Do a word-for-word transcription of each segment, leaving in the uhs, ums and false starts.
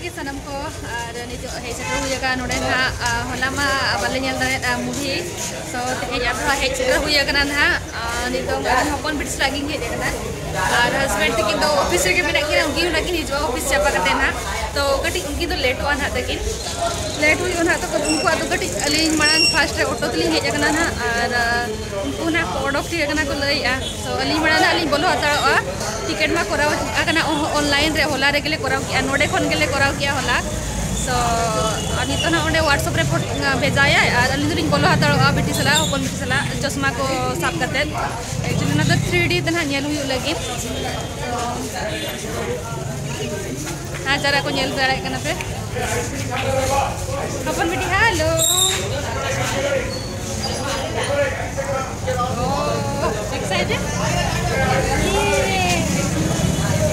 ᱜᱮ ᱥᱟᱱᱟᱢ ᱠᱚ, ᱟᱨ ᱱᱤᱛᱚᱜ ᱦᱮᱡ ᱥᱮᱴᱮᱨ ᱦᱩᱭ ᱟᱠᱟᱱᱟ ᱱᱚᱰᱮ ᱱᱟᱦᱟᱜ᱾ ᱟᱨ ᱦᱚᱞᱟ ᱢᱟ ᱵᱟᱞᱮ ᱧᱮᱞ ᱫᱟᱲᱮᱭᱟᱫᱼᱟ movie, so ᱛᱮᱦᱮᱧ ᱟᱨᱦᱚᱸ ᱦᱮᱡ ᱥᱮᱴᱮᱨ ᱦᱩᱭ ᱟᱠᱟᱱᱟ ᱱᱟᱦᱟᱜ᱾ ᱟᱨ ᱱᱤᱛᱚᱜ ᱟᱹᱞᱤᱧ ᱦᱚᱯᱚᱱ ᱵᱤᱴᱤ ᱥᱟᱞᱟᱜ ᱜᱤᱧ ᱦᱮᱡ ᱟᱠᱟᱱᱟ᱾ ᱟᱨ husband ᱛᱟᱹᱠᱤᱱ ᱫᱚ office ᱨᱮᱜᱮ ᱢᱮᱱᱟᱜ ᱠᱤᱱᱟ, ᱩᱱᱠᱤᱱ ᱦᱚᱸ ᱱᱟᱜ ᱠᱤᱱ ᱦᱤᱡᱩᱜᱼᱟ office ᱪᱟᱵᱟ ᱠᱟᱛᱮ ᱱᱟᱦᱟᱜ᱾ ᱛᱚ ᱠᱟᱹᱴᱤᱡ ᱩᱱᱠᱤᱱ ᱫᱚ ᱞᱮᱴᱚᱜᱼᱟ ᱱᱟᱦᱟᱜ ᱛᱟᱹᱠᱤᱱ, ᱞᱮᱴ ᱦᱩᱭᱩᱜᱼᱟ ᱱᱟᱦᱟᱜ᱾ ᱛᱚ ᱩᱱᱠᱩᱣᱟᱜ ᱫᱚ ᱠᱟᱹᱴᱤᱡ ᱟᱹᱞᱤᱧ ᱢᱟᱲᱟᱝ first ᱨᱮ auto ᱛᱮᱞᱤᱧ ᱦᱮᱡ ᱟᱠᱟᱱᱟ ᱱᱟᱦᱟᱜ᱾ ᱟᱨ ᱩᱱᱠᱩ ᱱᱟᱦᱟᱜ ᱠᱚ ᱚᱰᱚᱠ ᱴᱷᱤᱠ ᱟᱠᱟᱱᱟ ᱠᱚ ᱞᱟᱹᱭᱮᱫᱼᱟ᱾ ᱛᱚ ᱟᱹᱞᱤᱧ ᱢᱟᱲᱟᱝ ᱱᱟᱦᱟᱜ ᱞᱤᱧ ᱵᱚᱞᱚ ᱦᱟᱛᱟᱲᱚᱜᱼᱟ᱾ ᱴᱤᱠᱤᱴ ᱢᱟ ᱠᱚᱨᱟᱣ ᱟᱠᱟᱱᱟ ᱚᱱᱞᱟᱭᱤᱱ ᱨᱮ, ᱦᱚᱞᱟ ᱨᱮᱜᱮ ᱞᱮ ᱠᱚᱨᱟᱣ ᱠᱮᱜᱼᱟ, ᱱᱚᱰᱮ ᱠᱷᱚᱱ ᱜᱮᱞᱮ ᱠᱚᱨᱟᱣ ᱠᱮᱜᱼᱟ ᱦᱚᱞᱟ᱾ ᱛᱚ ᱟᱨ ᱱᱤᱛᱚᱜ ᱱᱟᱦᱟᱜ ᱚᱸᱰᱮ WhatsApp ᱨᱮ ᱯᱷᱳᱴ ᱵᱷᱮᱡᱟᱭᱟᱭ, ᱟᱨ ᱟᱹᱞᱤᱧ ᱫᱚᱞᱤᱧ ᱵᱚᱞᱚ ᱦᱟᱛᱟᱲᱚᱜᱼᱟ ᱵᱤᱴᱤ ᱥᱟᱞᱟᱜ, ᱦᱚᱯᱚᱱ ᱵᱤᱴᱤ ᱥᱟᱞᱟᱜ, ᱪᱚᱥᱢᱟ ᱠᱚ ᱥᱟᱵ ᱠᱟᱛᱮᱫ᱾ Actually ᱚᱱᱟ ᱫᱚ three D ᱛᱮ ᱱᱟᱦᱟᱜ ᱧᱮᱞ ᱦᱩᱭᱩᱜ ᱞᱟᱹᱜᱤᱫ᱾ ᱛᱚ ᱦᱮᱸ, ᱡᱟᱨᱟ ᱠᱚ ᱧᱮᱞ ᱫᱟᱲᱮᱭᱟᱜ ᱠᱟᱱᱟ ᱯᱮ᱾ ᱦᱚᱯᱚᱱ ᱵᱤᱴᱤ, hello. Oh, excited?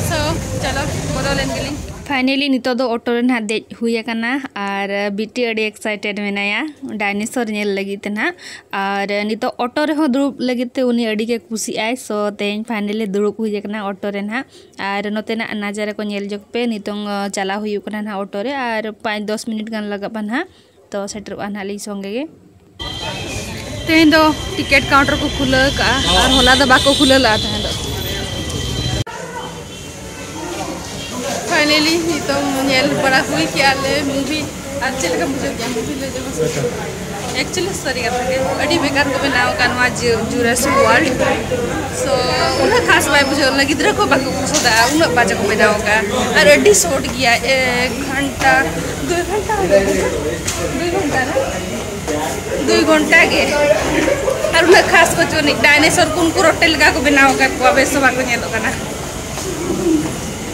So, ᱪᱚᱞᱚ, ᱵᱚᱞᱚ ᱞᱮᱱ ᱜᱮᱞᱤᱧ᱾ Finally ᱱᱤᱛᱚᱜ ᱫᱚ auto ᱨᱮ ᱱᱟᱦᱟᱜ ᱫᱮᱡ ᱦᱩᱭ ᱟᱠᱟᱱᱟ, ᱟᱨ ᱵᱤᱴᱤ ᱟᱹᱰᱤ excited ᱢᱮᱱᱟᱭᱟ dinosaur ᱧᱮᱞ ᱞᱟᱹᱜᱤᱫ ᱛᱮ ᱱᱟᱦᱟᱜ᱾ ᱟᱨ ᱱᱤᱛᱚᱜ auto ᱨᱮᱦᱚᱸ ᱫᱩᱲᱩᱵ ᱞᱟᱹᱜᱤᱫ ᱛᱮ ᱩᱱᱤ ᱟᱹᱰᱤ ᱜᱮ ᱠᱩᱥᱤᱜ ᱟᱭ᱾ So ᱛᱮᱦᱮᱧ finally ᱫᱩᱲᱩᱵ ᱦᱩᱭ ᱟᱠᱟᱱᱟ auto ᱨᱮ ᱱᱟᱦᱟᱜ᱾ ᱟᱨ ᱱᱚᱛᱮᱱᱟᱜ ᱱᱟᱡᱟᱨᱟ ᱠᱚ ᱧᱮᱞ ᱡᱚᱝ ᱯᱮ᱾ ᱱᱤᱛᱚᱝ, ᱟᱸ, ᱪᱟᱞᱟᱣ ᱦᱩᱭᱩᱜ ᱠᱟᱱᱟ ᱱᱟᱦᱟᱜ auto ᱨᱮ, ᱟᱨ ᱯᱟᱸᱪ ᱫᱚᱥ ᱢᱤᱱᱤᱴ ᱜᱟᱱ ᱞᱟᱜᱟᱜᱼᱟ ᱱᱟᱦᱟᱜ᱾ ᱛᱚ ᱥᱮᱴᱮᱨᱚᱜᱼᱟ ᱱᱟᱦᱟᱜ ᱞᱤᱧ ᱥᱚᱸᱜᱮ ᱜᱮ᱾ ᱛᱮᱦᱮᱧ ᱫᱚ ᱴᱤᱠᱤᱴ counter ᱠᱚ ᱠᱷᱩᱞᱟᱹᱣ ᱠᱟᱜᱼᱟ, ᱟᱨ ᱦᱚᱞᱟ ᱫᱚ ᱵᱟᱠᱚ ᱠᱷᱩᱞᱟᱹᱣ ᱞᱮᱜᱼᱟ ᱛᱟᱦᱮᱸ ᱫᱚ᱾ Finally ᱱᱤᱛᱚᱝ ᱧᱮᱞ ᱵᱟᱲᱟ ᱦᱩᱭ ᱠᱮᱜᱼᱟ ᱞᱮ movie᱾ ᱟᱨ ᱪᱮᱫ ᱞᱮᱠᱟᱢ ᱵᱩᱡᱷᱟᱹᱣ ᱠᱮᱜᱼᱟ movie ᱞᱟᱹᱭ ᱡᱚᱝ? Actually ᱥᱟᱹᱨᱤ ᱠᱟᱛᱷᱟ ᱜᱮ, ᱟᱹᱰᱤ ᱵᱮᱠᱟᱨ ᱠᱚ ᱵᱮᱱᱟᱣ ᱟᱠᱟᱫ ᱱᱚᱣᱟ ᱡᱩ-, Jurassic World᱾ So ᱩᱱᱟᱹᱜ ᱠᱷᱟᱥ ᱵᱟᱭ ᱵᱩᱡᱷᱟᱹᱣ ᱞᱮᱱᱟ, ᱜᱤᱫᱽᱨᱟᱹ ᱠᱚ ᱵᱟᱠᱚ ᱠᱩᱥᱤᱭᱟᱫᱟ, ᱩᱱᱟᱹᱜ ᱵᱟᱡᱮ ᱠᱚ ᱵᱮᱱᱟᱣ ᱟᱠᱟᱫᱼᱟ᱾ ᱟᱨ ᱟᱹᱰᱤ short ᱜᱮᱭᱟ, ᱮᱠ ᱜᱷᱚᱱᱴᱟ, ᱫᱩᱭ ᱜᱷᱚᱱᱴᱟ ᱦᱩᱭ ᱜᱚᱫᱚᱜᱼᱟ᱾ ᱫᱩᱭ ᱜᱷᱚᱱᱴᱟ ᱨᱮ, ᱫᱩᱭ ᱜᱷᱚᱱᱴᱟ ᱜᱮ᱾ ᱟᱨ ᱩᱱᱟᱹᱜ ᱠᱷᱟᱥ ᱵᱟᱹᱪᱩᱜ ᱟᱹᱱᱤᱡ, dinosaur ᱠᱚ ᱩᱱᱠᱩ ᱨᱚᱴᱮ ᱞᱮᱠᱟ ᱠᱚ ᱵᱮᱱᱟᱣ ᱟᱠᱟᱫ ᱠᱚᱣᱟ, ᱵᱮᱥ ᱦᱚᱸ ᱵᱟᱠᱚ ᱧᱮᱞᱚᱜ ᱠᱟᱱᱟ᱾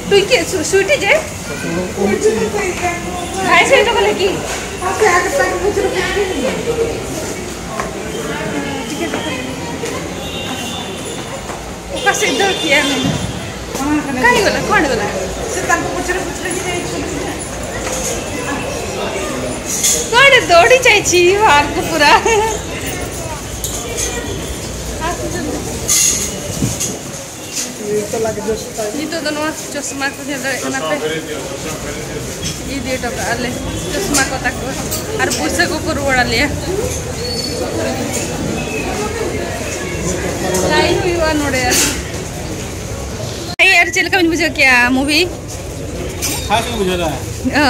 ᱴᱩᱭᱠᱤ, ᱥᱩ-, ᱥᱩᱭᱴᱤ ᱡᱮ? ᱵᱷᱟᱭ ᱥᱮ ᱦᱚᱪᱚ ᱠᱟᱞᱮ ᱠᱤ? ᱚᱠᱟ ᱥᱮᱫ ᱫᱟᱹᱲ ᱠᱮᱜᱼᱟ ᱱᱩᱭ? ᱚᱠᱟ ᱦᱩᱭᱩᱜ ᱠᱟᱱᱟ? ᱚᱠᱟ ᱦᱩᱭᱩᱜ ᱠᱟᱱᱟ? ᱥᱮᱛᱟᱱ ᱠᱚ ᱯᱟᱹᱪᱨᱟᱹ ᱯᱟᱹᱪᱨᱟᱹ ᱜᱮ ᱦᱩᱭᱩᱜ ᱠᱟᱱᱟ᱾ ᱚᱠᱟ ᱨᱮ ᱫᱟᱹᱲ ᱪᱟᱭᱪᱤ ᱟᱨ ᱠᱚ ᱯᱩᱨᱟ᱾ ᱱᱤᱛᱚᱜ ᱫᱚ ᱱᱚᱣᱟ ᱪᱚᱥᱢᱟ ᱠᱚ ᱧᱮᱞ ᱫᱟᱲᱮᱭᱟᱜ ᱠᱟᱱᱟ ᱯᱮ, ᱤᱫᱤ ᱦᱚᱴᱚ ᱠᱟᱜᱼᱟ ᱞᱮ ᱪᱚᱥᱢᱟ ᱠᱚ ᱛᱟᱠᱚ, ᱟᱨ ᱯᱩᱭᱥᱟᱹ ᱠᱚᱠᱚ ᱨᱩᱣᱟᱹᱲ ᱟᱞᱮᱭᱟ᱾ ᱞᱟᱭᱤᱱ ᱦᱩᱭᱩᱜᱼᱟ ᱱᱚᱰᱮ᱾ ᱟᱨ ᱪᱮᱫ ᱞᱮᱠᱟ ᱵᱤᱱ ᱵᱩᱡᱷᱟᱹᱣ ᱠᱮᱜᱼᱟ movie? ᱠᱷᱟᱥ ᱜᱮ ᱵᱩᱡᱷᱟᱹᱣ ᱫᱟ᱾ ᱚ,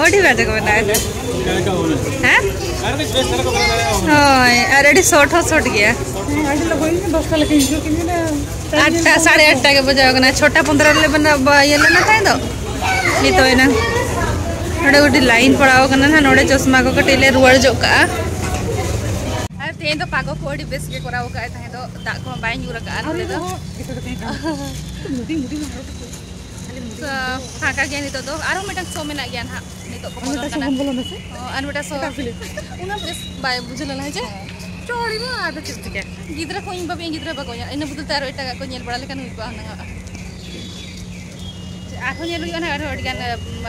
ᱟᱹᱰᱤ ᱵᱷᱟᱜᱮ ᱠᱚ ᱵᱮᱱᱟᱣ ᱮᱫᱟ᱾ ᱪᱮᱫ ᱞᱮᱠᱟ ᱵᱚᱞᱮ? ᱦᱮᱸ? ᱟᱨ ᱠᱟᱹᱡ ᱵᱮᱥ ᱫᱷᱟᱨᱟ ᱠᱚ ᱵᱮᱱᱟᱣ ᱫᱟᱲᱮᱭᱟᱜᱼᱟ᱾ ᱦᱳᱭ, ᱟᱨ ᱟᱹᱰᱤ short ᱦᱚᱸ short ᱜᱮᱭᱟ᱾ ᱦᱮᱸ, ᱟᱹᱰᱤ ᱞᱚᱜᱚᱱ ᱜᱮ ᱫᱚᱥᱴᱟ ᱞᱮᱠᱟ ᱦᱤᱡᱩᱜ ᱠᱤᱱ ᱢᱮᱱᱟ᱾ ᱟᱴᱴᱟ, ᱥᱟᱲᱮ ᱟᱴᱴᱟ ᱜᱮ ᱵᱟᱡᱟᱣ ᱠᱟᱱᱟ᱾ ᱪᱷᱚᱴᱟ ᱯᱚᱱᱫᱽᱨᱚ ᱨᱮᱞᱮ ᱵᱮᱱᱟᱣ, ᱵᱟ-, ᱤᱭᱟᱹ ᱞᱮᱱᱟ ᱛᱟᱦᱮᱸ ᱫᱚ᱾ ᱱᱤᱛᱚᱜ ᱮᱱᱟ᱾ ᱱᱚᱰᱮ ᱟᱹᱰᱤ line ᱯᱟᱲᱟᱣ ᱠᱟᱱᱟ ᱱᱟᱦᱟᱜ᱾ ᱱᱚᱰᱮ ᱪᱚᱥᱢᱟ ᱠᱚ ᱠᱟᱹᱴᱤᱡ ᱞᱮ ᱨᱩᱣᱟᱹᱲ ᱡᱚᱜ ᱠᱟᱜᱼᱟ᱾ ᱟᱨ ᱛᱮᱦᱮᱧ ᱫᱚ ᱯᱟᱜᱚ ᱠᱚ ᱟᱹᱰᱤ ᱵᱮᱥ ᱜᱮ ᱠᱚᱨᱟᱣ ᱠᱟᱜᱼᱟᱭ ᱛᱟᱦᱮᱸ ᱫᱚ᱾ ᱫᱟᱜ ᱠᱚᱦᱚᱸ ᱵᱟᱭ ᱧᱩᱨ ᱟᱠᱟᱜᱼᱟ ᱱᱚᱰᱮ ᱫᱚ᱾ ᱛᱚ, ᱯᱷᱟᱸᱠᱟ ᱜᱮᱭᱟ ᱱᱤᱛᱚᱜ ᱫᱚ᱾ ᱟᱨᱦᱚᱸ ᱢᱤᱫᱴᱟᱝ show ᱢᱮᱱᱟᱜ ᱜᱮᱭᱟ ᱱᱟᱦᱟᱜ᱾ ᱱᱤᱛᱚᱜ ᱠᱚ ᱟᱨ ᱵᱚᱞᱚᱱ ᱢᱤᱫᱴᱟᱝ show ᱠᱟᱱᱟ᱾ ᱵᱚᱱ ᱵᱚᱞᱚᱱᱟ ᱥᱮ? ᱚ, ᱟᱨ ᱢᱤᱫᱴᱟᱝ show᱾ ᱮᱴᱟᱜ film᱾ ᱚᱱᱟ ᱵᱮᱥ ᱵᱟᱭ ᱵᱩᱡᱷᱟᱹᱣ ᱞᱮᱱᱟ, ᱦᱮᱸ ᱪᱮ? ᱪᱚᱲᱤ ᱢᱟ, ᱟᱫᱚ ᱪᱮᱫ ᱪᱤᱠᱟᱹ? ᱜᱤᱫᱽᱨᱟᱹ ᱠᱚ, ᱤᱧ ᱵᱟᱵᱟ, ᱤᱧ ᱜᱤᱫᱽᱨᱟᱹ ᱵᱟᱠᱚ ᱧᱮᱞ, ᱤᱱᱟᱹ ᱵᱚᱫᱚᱞ ᱛᱮ ᱟᱨᱚ ᱮᱴᱟᱜᱟᱜ ᱠᱚ ᱧᱮᱞ ᱵᱟᱲᱟ ᱞᱮᱠᱷᱟᱱ ᱦᱩᱭ ᱠᱚᱜᱼᱟ ᱦᱩᱱᱟᱹᱝ᱾ ᱟᱨᱦᱚᱸ ᱧᱮᱞ ᱦᱩᱭᱩᱜᱼᱟ ᱱᱟᱦᱟᱜ, ᱟᱨᱦᱚᱸ ᱟᱹᱰᱤᱜᱟᱱ, ᱩᱢ,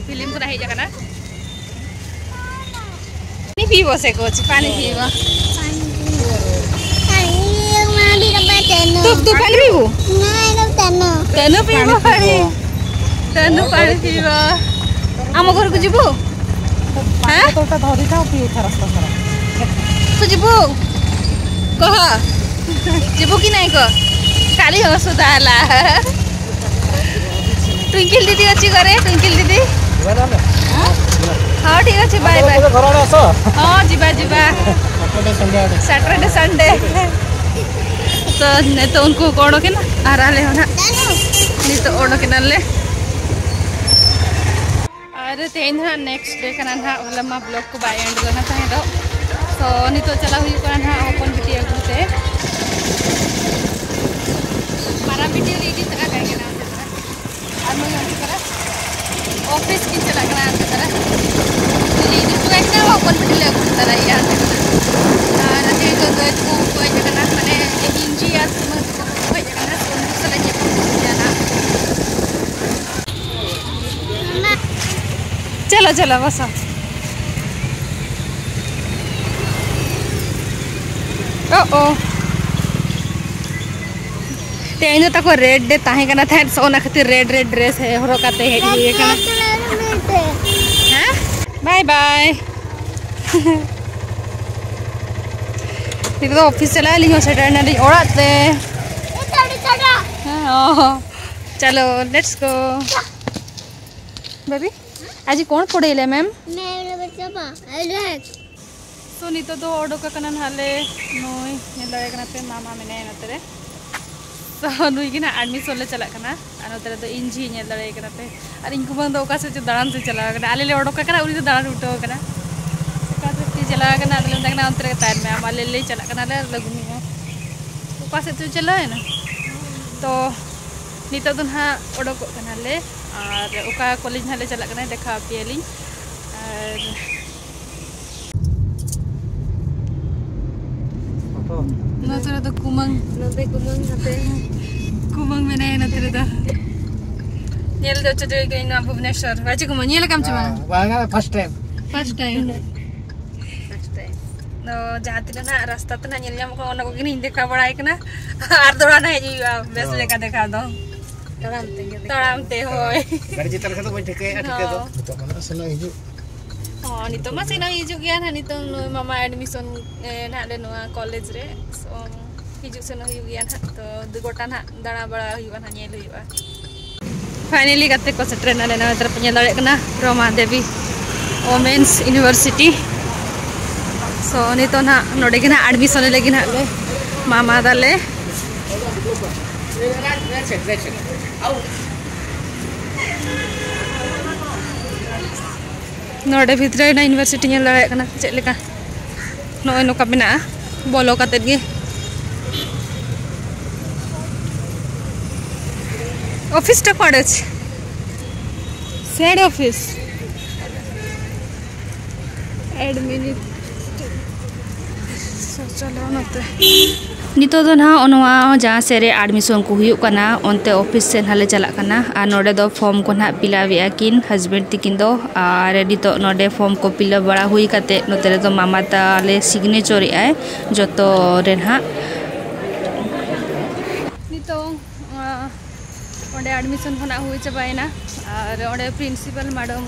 film ᱠᱚ ᱱᱟᱦᱟᱜ ᱦᱮᱡ ᱟᱠᱟᱱᱟ᱾ पानी पीबो से कुछ, पानी पीबो। पानी पीबो। तू, तू पानी पीबो? नहीं, तो तनु। तनु पीबो पानी पानी। पीबो। तनु पानी पीबो। आम घर को जीवो? हाँ? तो उठा धरी था, पी उठा रास्ता सारा। तू जीवो? कह। जीवो कि नहीं कह? काली हो सुधाला। ଟ୍ୱିଙ୍କିଲ ଦିଦି ଅଛି ଘରେ, ଟ୍ୱିଙ୍କିଲ ଦିଦି। ଯିବା ତାହେଲେ? ହଁ, ଠିକ୍ ଅଛି, ବାଏ ବାଏ। କେବେ ଘର ଆଡ଼େ ଆସ। ହଁ, ଯିବା, ଯିବା। Saturday, Sunday ଆଡ଼େ। Saturday, Sunday। ᱛᱚ, ᱱᱤᱛᱚᱜ ᱩᱱᱠᱩ ᱠᱚ ᱚᱰᱚᱠᱮᱱᱟ ᱟᱨ ᱟᱞᱮ ᱦᱚᱸ ᱱᱟᱦᱟᱜ ᱱᱤᱛᱚᱜ ᱚᱰᱚᱠᱮᱱᱟᱞᱮ᱾ ᱟᱨ ᱛᱮᱦᱮᱧ ᱫᱚ ᱱᱟᱦᱟᱜ next day ᱠᱟᱱᱟ ᱱᱟᱦᱟᱜ, ᱦᱚᱞᱟ ᱢᱟ vlog ᱠᱚ ᱵᱟᱭ end ᱞᱮᱱᱟ ᱛᱟᱦᱮᱸ ᱫᱚ᱾ ᱛᱚ, ᱱᱤᱛᱚᱜ ᱪᱟᱞᱟᱣ ᱦᱩᱭᱩᱜ ᱠᱟᱱᱟ ᱱᱟᱦᱟᱜ ᱦᱚᱯᱚᱱ ᱵᱤᱴᱤ ᱟᱹᱜᱩ ᱛᱮ᱾ ᱢᱟᱨᱟᱝ ᱵᱤᱴᱤ ᱞᱟᱹᱜᱤᱫ ᱪᱟᱞᱟᱜ ᱠᱟᱱᱟ ᱚᱱᱛᱮ ᱫᱚ᱾ ᱟᱨ ᱢᱟᱹᱭ ᱚᱱᱛᱮ ᱛᱟᱨᱟ ᱚᱯᱷᱤᱥ ᱠᱤᱱ ᱪᱟᱞᱟᱜ ᱠᱟᱱᱟ ᱚᱱᱛᱮ ᱛᱟᱨᱟ᱾ ᱩᱱᱤ ᱤᱫᱤ ᱦᱚᱴᱚ ᱠᱟᱭ ᱠᱟᱱᱟ, ᱦᱚᱯᱚᱱ ᱵᱤᱴᱤ ᱞᱮ ᱟᱹᱜᱩ ᱛᱟᱨᱟᱭᱮᱭᱟ ᱚᱱᱛᱮ ᱠᱷᱚᱱᱟᱜ᱾ ᱟᱨ ᱛᱮᱦᱮᱧ ᱫᱚ ᱫᱟᱹᱭ ᱛᱟᱠᱚ ᱠᱚ ᱦᱮᱡ ᱟᱠᱟᱱᱟ, ᱢᱟᱱᱮ ᱤᱧ ᱡᱤ ᱟᱨ ᱠᱩᱢᱟᱹᱝ ᱛᱟᱠᱚ ᱠᱚ ᱦᱮᱡ ᱟᱠᱟᱱᱟ, ᱛᱚ ᱩᱱᱠᱩ ᱥᱟᱞᱟᱜ ᱧᱟᱯᱟᱢ ᱦᱩᱭᱩᱜ ᱜᱮᱭᱟ ᱱᱟᱦᱟᱜ᱾ चलो, चलो, बसो। ओ, ओ। ᱛᱮᱦᱮᱧ ᱫᱚ ᱛᱟᱠᱚ ᱨᱮᱰ ᱰᱮ ᱛᱟᱦᱮᱸ ᱠᱟᱱᱟ ᱛᱟᱦᱮᱸᱫ, ᱥᱮ ᱚᱱᱟ ᱠᱷᱟᱹᱛᱤᱨ ᱨᱮᱰ ᱨᱮᱰ ᱰᱨᱮᱥ ᱦᱚᱨᱚᱜ ᱠᱟᱛᱮ ᱦᱮᱡ ᱦᱩᱭ ᱟᱠᱟᱱᱟ᱾ ᱦᱮᱸ, ᱵᱟᱭ ᱵᱟᱭ᱾ ᱱᱤᱛᱚᱜ ᱫᱚ ᱚᱯᱷᱤᱥ ᱪᱟᱞᱟᱜ ᱟᱹᱞᱤᱧ ᱦᱚᱸ, ᱥᱮᱴᱮᱨ ᱮᱱᱟᱞᱤᱧ ᱚᱲᱟᱜ ᱛᱮ᱾ ᱦᱮᱸ, ᱚ, ᱪᱚᱞᱚ, let's go᱾ ᱵᱮᱵᱤ, ᱟᱡᱤ ᱠᱚᱬ ᱯᱚᱲᱮ ᱞᱮ ᱢᱮᱢ? ᱢᱮᱢ ᱞᱮ ᱵᱟᱪᱟᱵᱟ᱾ ᱛᱚ, ᱱᱤᱛᱚᱜ ᱫᱚ ᱚᱰᱚᱠ ᱟᱠᱟᱱᱟ ᱱᱟᱦᱟᱜ ᱞᱮ, ᱱᱩᱭ ᱧᱮᱞ ᱫᱟᱲᱮᱭᱟᱜ ᱠᱟᱱᱟ ᱯᱮ, ᱢᱟᱢᱟ ᱢᱮᱱᱟᱭᱟ ᱱᱚᱛᱮ ᱨᱮ᱾ ᱛᱚ, ᱱᱩᱭ ᱜᱮ ᱱᱟᱦᱟᱜ ᱟᱰᱢᱤᱥᱚᱱ ᱞᱮ ᱪᱟᱞᱟᱜ ᱠᱟᱱᱟ᱾ ᱟᱨ ᱱᱚᱛᱮ ᱨᱮᱫᱚ ᱤᱧ ᱡᱷᱤ ᱧᱮᱞ ᱫᱟᱲᱮᱭᱟᱭ ᱠᱟᱱᱟ ᱯᱮ᱾ ᱟᱨ ᱤᱧ ᱠᱩᱢᱟᱹᱝ ᱫᱚ ᱚᱠᱟ ᱥᱮᱫ ᱪᱚ ᱫᱟᱬᱟᱱ ᱥᱮ ᱪᱟᱞᱟᱣ ᱟᱠᱟᱱᱟ᱾ ᱟᱞᱮ ᱞᱮ ᱚᱰᱚᱠ ᱟᱠᱟᱱᱟ, ᱩᱱᱤ ᱫᱚ ᱫᱟᱬᱟᱱ ᱩᱴᱷᱟᱹᱣ ᱟᱠᱟᱱᱟ᱾ ᱚᱠᱟ ᱥᱮᱫ ᱪᱚ ᱪᱟᱞᱟᱣ ᱟᱠᱟᱱᱟ, ᱟᱫᱚ ᱞᱮ ᱢᱮᱛᱟᱭ ᱠᱟᱱᱟ, "ᱚᱱᱛᱮ ᱨᱮᱜᱮ ᱛᱟᱦᱮᱱ ᱢᱮ, ᱟᱢ ᱟᱞᱮ ᱞᱮ ᱪᱟᱞᱟᱜ ᱠᱟᱱᱟ ᱞᱮ, ᱟᱨ ᱞᱮ ᱜᱩᱢᱤᱭᱟ᱾" ᱚᱠᱟ ᱥᱮᱫ ᱪᱚ ᱪᱟᱞᱟᱣ ᱮᱱᱟ᱾ ᱛᱚ, ᱱᱤᱛᱚᱜ ᱫᱚ ᱱᱟᱦᱟᱜ ᱚᱰᱚᱠᱚᱜ ᱠᱟᱱᱟᱞᱮ᱾ ᱟᱨ ᱚᱠᱟ ᱠᱚᱞᱮᱡᱽ ᱱᱟᱦᱟᱜ ᱞᱮ ᱪᱟᱞᱟᱜ ᱠᱟᱱᱟ, ᱫᱮᱠᱷᱟᱣ ᱟᱯᱮᱭᱟᱞᱤᱧ᱾ ᱟᱨ ᱱᱚᱛᱮ ᱨᱮᱫᱚ ᱠᱩᱢᱟᱹᱝ᱾ ᱱᱚᱛᱮ ᱠᱩᱢᱟᱹᱝ ᱱᱚᱛᱮ᱾ ᱠᱩᱢᱟᱹᱝ ᱢᱮᱱᱟᱭᱟ ᱱᱚᱛᱮ ᱨᱮᱫᱚ᱾ ᱧᱮᱞ ᱫᱚ ᱦᱚᱪᱚ ᱦᱩᱭ ᱠᱟᱹᱧ ᱱᱚᱣᱟ ᱵᱷᱩᱵᱽᱱᱮᱥᱚᱨ᱾ ᱵᱟᱪᱮ ᱠᱩᱢᱟᱹᱝ, ᱧᱮᱞ ᱟᱠᱟᱢ ᱪᱮ ᱵᱟᱝ? ᱵᱟᱝᱟ, first time᱾ First time᱾ First time᱾ ᱫᱚ ᱡᱟᱦᱟᱸ ᱛᱤᱱᱟᱹᱜ ᱱᱟᱜ ᱨᱟᱥᱛᱟ ᱛᱮ ᱱᱟᱜ ᱧᱮᱞ ᱧᱟᱢᱚᱜ ᱠᱟᱱᱟ, ᱚᱱᱟ ᱠᱚᱜᱮ ᱞᱤᱧ ᱫᱮᱠᱷᱟᱣ ᱵᱟᱲᱟᱭ ᱠᱟᱱᱟ᱾ ᱟᱨ ᱫᱚᱲᱦᱟ ᱱᱟᱜ ᱦᱮᱡ ᱦᱩᱭᱩᱜᱼᱟ ᱵᱮᱥ ᱦᱚᱸ᱾ ᱞᱮᱠᱟ ᱫᱮᱠᱷᱟᱣ ᱫᱚ᱾ ᱛᱟᱲᱟᱢ ᱛᱮᱜᱮ ᱫᱮᱠᱷᱟᱣ᱾ ᱛᱟᱲᱟᱢ ᱛᱮ, ᱦᱳᱭ᱾ ᱜᱟᱹᱰᱤ ᱪᱮᱛᱟᱱ ᱠᱷᱚᱱ ᱫᱚ ᱵᱟᱹᱧ ᱴᱷᱤᱠᱟᱹᱭᱮᱫᱼᱟ ᱴᱷᱤᱠᱟᱹ ᱫᱚ᱾ ᱦᱚᱸ, ᱱᱤᱛᱚᱜ ᱢᱟ ᱥᱮᱱᱚᱜ ᱦᱤᱡᱩᱜ ᱜᱮᱭᱟ ᱱᱟᱦᱟᱜ, ᱱᱤᱛᱚᱜ ᱱᱩᱭ ᱢᱟᱢᱟ admission, ᱮ, ᱱᱟᱦᱟᱜ ᱞᱮ ᱱᱚᱣᱟ ᱠᱚᱞᱮᱡᱽ ᱨᱮ᱾ So, ᱦᱤᱡᱩᱜ ᱥᱮᱱᱚᱜ ᱦᱩᱭᱩᱜ ᱜᱮᱭᱟ ᱱᱟᱦᱟᱜ᱾ ᱛᱚ, ᱫᱩ ᱜᱚᱴᱟ ᱱᱟᱦᱟᱜ ᱫᱟᱬᱟ ᱵᱟᱲᱟ ᱦᱩᱭᱩᱜᱼᱟ ᱱᱟᱦᱟᱜ, ᱧᱮᱞ ᱦᱩᱭᱩᱜᱼᱟ᱾ Finally ᱜᱟᱛᱮ ᱠᱚ ᱥᱮᱴᱮᱨ ᱮᱱᱟ ᱞᱮ ᱱᱚᱣᱟ ᱛᱟᱨᱟ ᱯᱮ ᱧᱮᱞ ᱫᱟᱲᱮᱭᱟᱜ ᱠᱟᱱᱟ, ᱨᱚᱢᱟ ᱫᱮᱵᱤ Women's University᱾ So, ᱱᱤᱛᱚᱜ ᱱᱟᱦᱟᱜ ᱱᱚᱰᱮ ᱜᱮ ᱱᱟᱦᱟᱜ admission ᱞᱟᱹᱜᱤᱫ ᱱᱟᱦᱟᱜ ᱞᱮ ᱢᱟᱢᱟ ᱫᱟᱞᱮ᱾ ᱱᱚᱰᱮ ᱵᱷᱤᱛᱨᱤ ᱨᱮᱱᱟᱜ university ᱧᱮᱞ ᱫᱟᱲᱮᱭᱟᱜ ᱠᱟᱱᱟ ᱪᱮᱫ ᱞᱮᱠᱟ, ᱱᱚᱜᱼᱚᱭ ᱱᱚᱝᱠᱟ ᱢᱮᱱᱟᱜᱼᱟ, ᱵᱚᱞᱚ ᱠᱟᱛᱮᱫ ᱜᱮ᱾ Office ᱴᱟ ᱠᱚᱰᱮᱡᱽ, said office, administration᱾ So, ᱪᱚᱞᱚ ᱱᱚᱛᱮ᱾ ᱱᱤᱛᱚᱜ ᱫᱚ ᱱᱟᱦᱟᱜ ᱱᱚᱣᱟ ᱡᱟᱦᱟᱸ ᱥᱮᱫ ᱨᱮ admission ᱠᱚ ᱦᱩᱭᱩᱜ ᱠᱟᱱᱟ, ᱚᱱᱛᱮ office ᱥᱮᱫ ᱱᱟᱦᱟᱜ ᱞᱮ ᱪᱟᱞᱟᱜ ᱠᱟᱱᱟ᱾ ᱟᱨ ᱱᱚᱰᱮ ᱫᱚ form ᱠᱚ ᱱᱟᱦᱟᱜ fill up ᱮᱫᱼᱟ ᱠᱤᱱ husband ᱛᱤᱠᱤᱱ ᱫᱚ᱾ ᱟᱨ ᱱᱤᱛᱚᱜ ᱱᱚᱰᱮ form ᱠᱚ fill up ᱵᱟᱲᱟ ᱦᱩᱭ ᱠᱟᱛᱮᱫ, ᱱᱚᱛᱮ ᱨᱮᱫᱚ ᱢᱟᱢᱟ ᱛᱟᱞᱮ signature ᱮᱫᱼᱟᱭ ᱡᱚᱛᱚ ᱨᱮ ᱱᱟᱦᱟᱜ᱾ ᱱᱤᱛᱚᱝ ᱮᱰᱢᱤᱥᱚᱱ ᱠᱷᱚᱱᱟᱜ ᱦᱩᱭ ᱪᱟᱵᱟᱭᱮᱱᱟ᱾ ᱟᱨ ᱚᱸᱰᱮ ᱯᱨᱤᱱᱥᱤᱯᱟᱞ ᱢᱮᱰᱟᱢ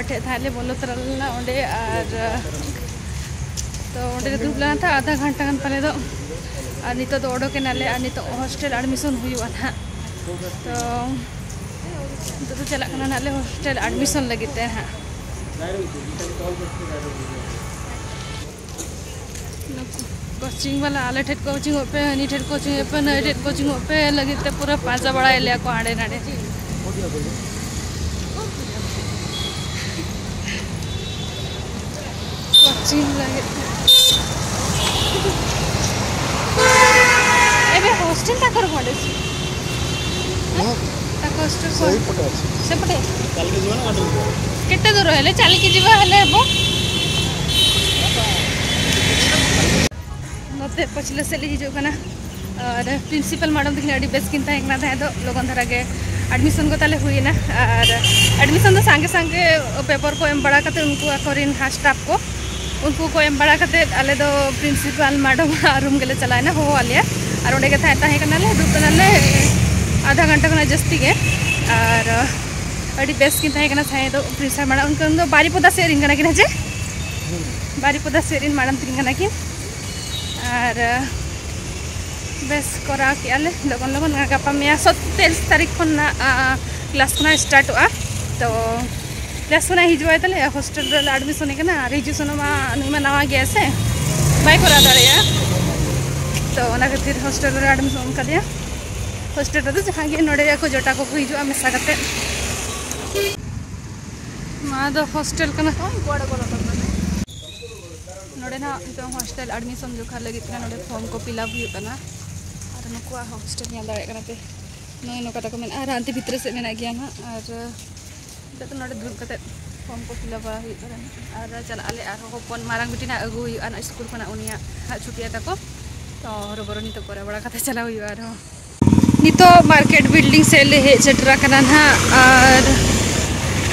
ᱴᱷᱮᱱ ᱛᱟᱦᱮᱸ ᱞᱮ ᱵᱚᱞᱚ ᱛᱚᱨᱟ ᱞᱮᱱᱟ ᱚᱸᱰᱮ᱾ ᱟᱨ ᱛᱚ ᱚᱸᱰᱮ ᱞᱮ ᱫᱩᱲᱩᱵ ᱞᱮᱱᱟ ᱛᱚ ᱟᱫᱷᱟ ᱜᱷᱚᱱᱴᱟ ᱜᱟᱱ ᱯᱟᱞᱮ ᱫᱚ᱾ ᱟᱨ ᱱᱤᱛᱚᱜ ᱫᱚ ᱚᱰᱚᱠ ᱮᱱᱟᱞᱮ ᱟᱨ ᱱᱤᱛᱚᱜ ᱦᱳᱥᱴᱮᱞ ᱮᱰᱢᱤᱥᱚᱱ ᱦᱩᱭᱩᱜᱼᱟ ᱱᱟᱦᱟᱜ᱾ ᱛᱚ ᱱᱤᱛᱚᱜ ᱫᱚ ᱪᱟᱞᱟᱜ ᱠᱟᱱᱟ ᱱᱟᱦᱟᱜ ᱞᱮ ᱦᱳᱥᱴᱮᱞ ᱮᱰᱢᱤᱥᱚᱱ ᱞᱟᱹᱜᱤᱫ ᱛᱮ ᱱᱟᱦᱟᱜ᱾ ᱠᱳᱪᱤᱝ ᱵᱟᱞᱟ ᱟᱞᱮ ᱴᱷᱮᱱ ᱠᱳᱪᱤᱝᱚᱜ ᱯᱮ, ᱦᱟᱹᱱᱤ ᱴᱷᱮᱱ ᱠᱳᱪᱤᱝᱚᱜ ᱯᱮ, ᱱᱟᱹᱭ ᱴᱷᱮᱱ ᱠᱳᱪᱤᱝᱚᱜ ᱯᱮ ᱞᱟᱹᱜᱤᱫ ᱛᱮ ᱯᱩᱨᱟᱹ ᱯᱟᱸᱡᱟ ᱵᱟᱲᱟᱭᱮᱫ ᱞᱮᱭᱟ ᱠᱚ ᱦᱟᱸᱰᱮ ᱱᱟᱰᱮ᱾ ᱠᱳᱪᱤᱝ ᱞᱟᱹᱜᱤᱫ ᱛᱮ᱾ ଏବେ ହଷ୍ଟେଲଟା କୋଉଠି ପଡ଼ୁଛି? ତାଙ୍କ ହଷ୍ଟେଲ କୋଉଠି? ସେଇପଟେ ଅଛି। ସେପଟେ? ଚାଲିକି ଯିବ ନା ଅଟୋ ଯିବ? କେତେ ଦୂର ହେଲେ ଚାଲିକି ଯିବା ହେଲେ ହେବ। ᱱᱚᱛᱮ ᱯᱟᱹᱪᱷᱞᱟᱹ ᱥᱮᱫ ᱞᱮ ᱦᱤᱡᱩᱜ ᱠᱟᱱᱟ᱾ ᱟᱨ ᱯᱨᱤᱱᱥᱤᱯᱟᱞ ᱢᱮᱰᱟᱢ ᱛᱟᱹᱠᱤᱱ ᱟᱹᱰᱤ ᱵᱮᱥ ᱠᱤᱱ ᱛᱟᱦᱮᱸ ᱠᱟᱱᱟ ᱛᱟᱦᱮᱸ ᱫᱚ, ᱞᱚᱜᱚᱱ ᱫᱷᱟᱨᱟ ᱜᱮ ᱮᱰᱢᱤᱥᱚᱱ ᱠᱚ ᱛᱟᱞᱮ ᱦᱩᱭᱮᱱᱟ᱾ ᱟᱨ ᱮᱰᱢᱤᱥᱚᱱ ᱫᱚ ᱥᱟᱸᱜᱮ ᱥᱟᱸᱜᱮ ᱯᱮᱯᱟᱨ ᱠᱚ ᱮᱢ ᱵᱟᱲᱟ ᱠᱟᱛᱮ ᱩᱱᱠᱩ ᱟᱠᱚᱨᱮᱱ ᱦᱟᱸᱜ ᱥᱴᱟᱯ ᱠᱚ, ᱩᱱᱠᱩ ᱠᱚ ᱮᱢ ᱵᱟᱲᱟ ᱠᱟᱛᱮ ᱟᱞᱮ ᱫᱚ ᱯᱨᱤᱱᱥᱤᱯᱟᱞ ᱢᱮᱰᱟᱢ ᱟᱜ ᱨᱩᱢ ᱜᱮᱞᱮ ᱪᱟᱞᱟᱣᱮᱱᱟ, ᱦᱚᱦᱚᱣᱟᱫ ᱞᱮᱭᱟ᱾ ᱟᱨ ᱚᱸᱰᱮ ᱜᱮ ᱛᱟᱦᱮᱸ ᱛᱟᱦᱮᱸ ᱠᱟᱱᱟᱞᱮ, ᱫᱩᱲᱩᱵ ᱠᱟᱱᱟᱞᱮ ᱟᱫᱷᱟ ᱜᱷᱚᱱᱴᱟ ᱠᱷᱚᱱᱟᱜ ᱡᱟᱹᱥᱛᱤ ᱜᱮ᱾ ᱟᱨ ᱟᱹᱰᱤ ᱵᱮᱥ ᱠᱤᱱ ᱛᱟᱦᱮᱸ ᱠᱟᱱᱟ ᱛᱟᱦᱮᱸ ᱫᱚ ᱯᱨᱤᱱᱥᱤᱯᱟᱞ ᱢᱮᱰᱟᱢ᱾ ᱩᱱᱠᱤᱱ ᱫᱚ ᱵᱟᱨᱤᱯᱚᱫᱟ ᱥᱮᱫ ᱨᱮᱱ ᱠᱟᱱᱟ ᱠᱤᱱ, ᱦᱮᱸ ᱪᱮ? ᱵᱟᱨᱤᱯᱚᱫᱟ ᱥᱮᱫ ᱨᱮᱱ ᱢᱮᱰᱟᱢ ᱛᱟᱹᱠᱤᱱ ᱠᱟᱱᱟ ᱠᱤᱱ᱾ ᱟᱨ ᱵᱮᱥ, ᱠᱚᱨᱟᱣ ᱠᱮᱜᱼᱟ ᱞᱮ ᱞᱚᱜᱚᱱ ᱞᱚᱜᱚᱱ᱾ ᱜᱟᱯᱟ ᱢᱮᱭᱟᱝ ᱥᱚᱛᱮᱨᱤᱥ ᱛᱟᱹᱨᱤᱠᱷ ᱠᱷᱚᱱᱟᱜ ᱠᱞᱟᱥ ᱠᱷᱚᱱᱟᱜ ᱥᱴᱟᱨᱴᱚᱜᱼᱟ᱾ ᱛᱚ ᱠᱞᱟᱥ ᱠᱷᱚᱱᱟᱜ ᱦᱤᱡᱩᱜᱼᱟᱭ ᱛᱟᱞᱮ, ᱦᱳᱥᱴᱮᱞ ᱨᱮᱞᱮ ᱮᱰᱢᱤᱥᱚᱱᱮ ᱠᱟᱱᱟ᱾ ᱟᱨ ᱦᱤᱡᱩᱜ ᱥᱮᱱᱚᱜ ᱢᱟ ᱱᱩᱭ ᱢᱟ ᱱᱟᱣᱟ ᱜᱮᱭᱟ ᱥᱮ, ᱵᱟᱭ ᱠᱚᱨᱟᱣ ᱫᱟᱲᱮᱭᱟᱜᱼᱟ᱾ ᱛᱚ ᱚᱱᱟ ᱠᱷᱟᱹᱛᱤᱨ ᱦᱳᱥᱴᱮᱞ ᱨᱮ ᱮᱰᱢᱤᱥᱚᱱ ᱠᱟᱫᱮᱭᱟ᱾ ᱦᱳᱥᱴᱮᱞ ᱨᱮᱫᱚ ᱡᱟᱦᱟᱸ ᱜᱮ ᱱᱚᱰᱮ ᱟᱠᱚ ᱡᱚᱴᱟ ᱠᱚᱠᱚ ᱦᱤᱡᱩᱜᱼᱟ ᱢᱮᱥᱟ ᱠᱟᱛᱮ᱾ ᱱᱚᱣᱟ ᱫᱚ ᱦᱳᱥᱴᱮᱞ ᱠᱟᱱᱟ᱾ ᱱᱚᱰᱮ ᱱᱟᱦᱟᱜ ᱱᱤᱛᱚᱜ ᱦᱳᱥᱴᱮᱞ ᱮᱰᱢᱤᱥᱚᱱ ᱡᱚᱠᱷᱟ ᱞᱟᱹᱜᱤᱫ ᱛᱮ ᱱᱚᱰᱮ ᱯᱷᱚᱨᱢ ᱠᱚ ᱯᱷᱤᱞᱟᱯ ᱦᱩᱭᱩᱜ ᱠᱟᱱᱟ᱾ ᱟᱨ ᱱᱩᱠᱩᱣᱟᱜ ᱦᱳᱥᱴᱮᱞ ᱧᱮᱞ ᱫᱟᱲᱮᱭᱟᱜ ᱠᱟᱱᱟ ᱯᱮ, ᱱᱚᱜᱼᱚᱭ ᱱᱚᱝᱠᱟ ᱛᱟᱠᱚ ᱢᱮᱱᱟᱜᱼᱟ᱾ ᱟᱨ ᱦᱟᱱᱛᱮ ᱵᱷᱤᱛᱨᱤ ᱥᱮᱫ ᱢᱮᱱᱟᱜ ᱜᱮᱭᱟ ᱱᱟᱦᱟᱜ᱾ ᱟᱨ ᱱᱤᱛᱚᱜ ᱫᱚ ᱱᱚᱰᱮ ᱫᱩᱲᱩᱵ ᱠᱟᱛᱮ ᱯᱷᱚᱨᱢ ᱠᱚ ᱯᱷᱤᱞᱟᱯ ᱵᱟᱲᱟ ᱦᱩᱭᱩᱜ ᱠᱟᱱᱟ᱾ ᱟᱨ ᱪᱟᱞᱟᱜ ᱟᱞᱮ ᱟᱨᱦᱚᱸ ᱦᱚᱯᱚᱱ ᱢᱟᱨᱟᱝ ᱵᱤᱴᱤ ᱱᱟᱦᱟᱜ ᱟᱹᱜᱩ ᱦᱩᱭᱩᱜᱼᱟ ᱱᱟᱦᱟᱜ ᱥᱠᱩᱞ ᱠᱷᱚᱱᱟᱜ, ᱩᱱᱤᱭᱟᱜ ᱱᱟᱦᱟᱜ ᱪᱷᱩᱴᱤᱭᱟ ᱛᱟᱠᱚ᱾ ᱛᱚ ᱦᱚᱨᱚᱵᱚᱨᱚ ᱱᱤᱛᱚᱜ ᱠᱚᱨᱟᱣ ᱵᱟᱲᱟ ᱠᱟᱛᱮ ᱪᱟᱞᱟᱣ ᱦᱩᱭᱩᱜᱼᱟ ᱟᱨᱦᱚᱸ᱾ ᱱᱤᱛᱚᱜ ᱢᱟᱨᱠᱮᱴ ᱵᱤᱞᱰᱤᱝ ᱥᱮᱫ ᱞᱮ ᱦᱮᱡ ᱥᱮᱴᱮᱨ ᱟᱠᱟᱱᱟ ᱱᱟᱦᱟᱜ᱾ ᱟᱨ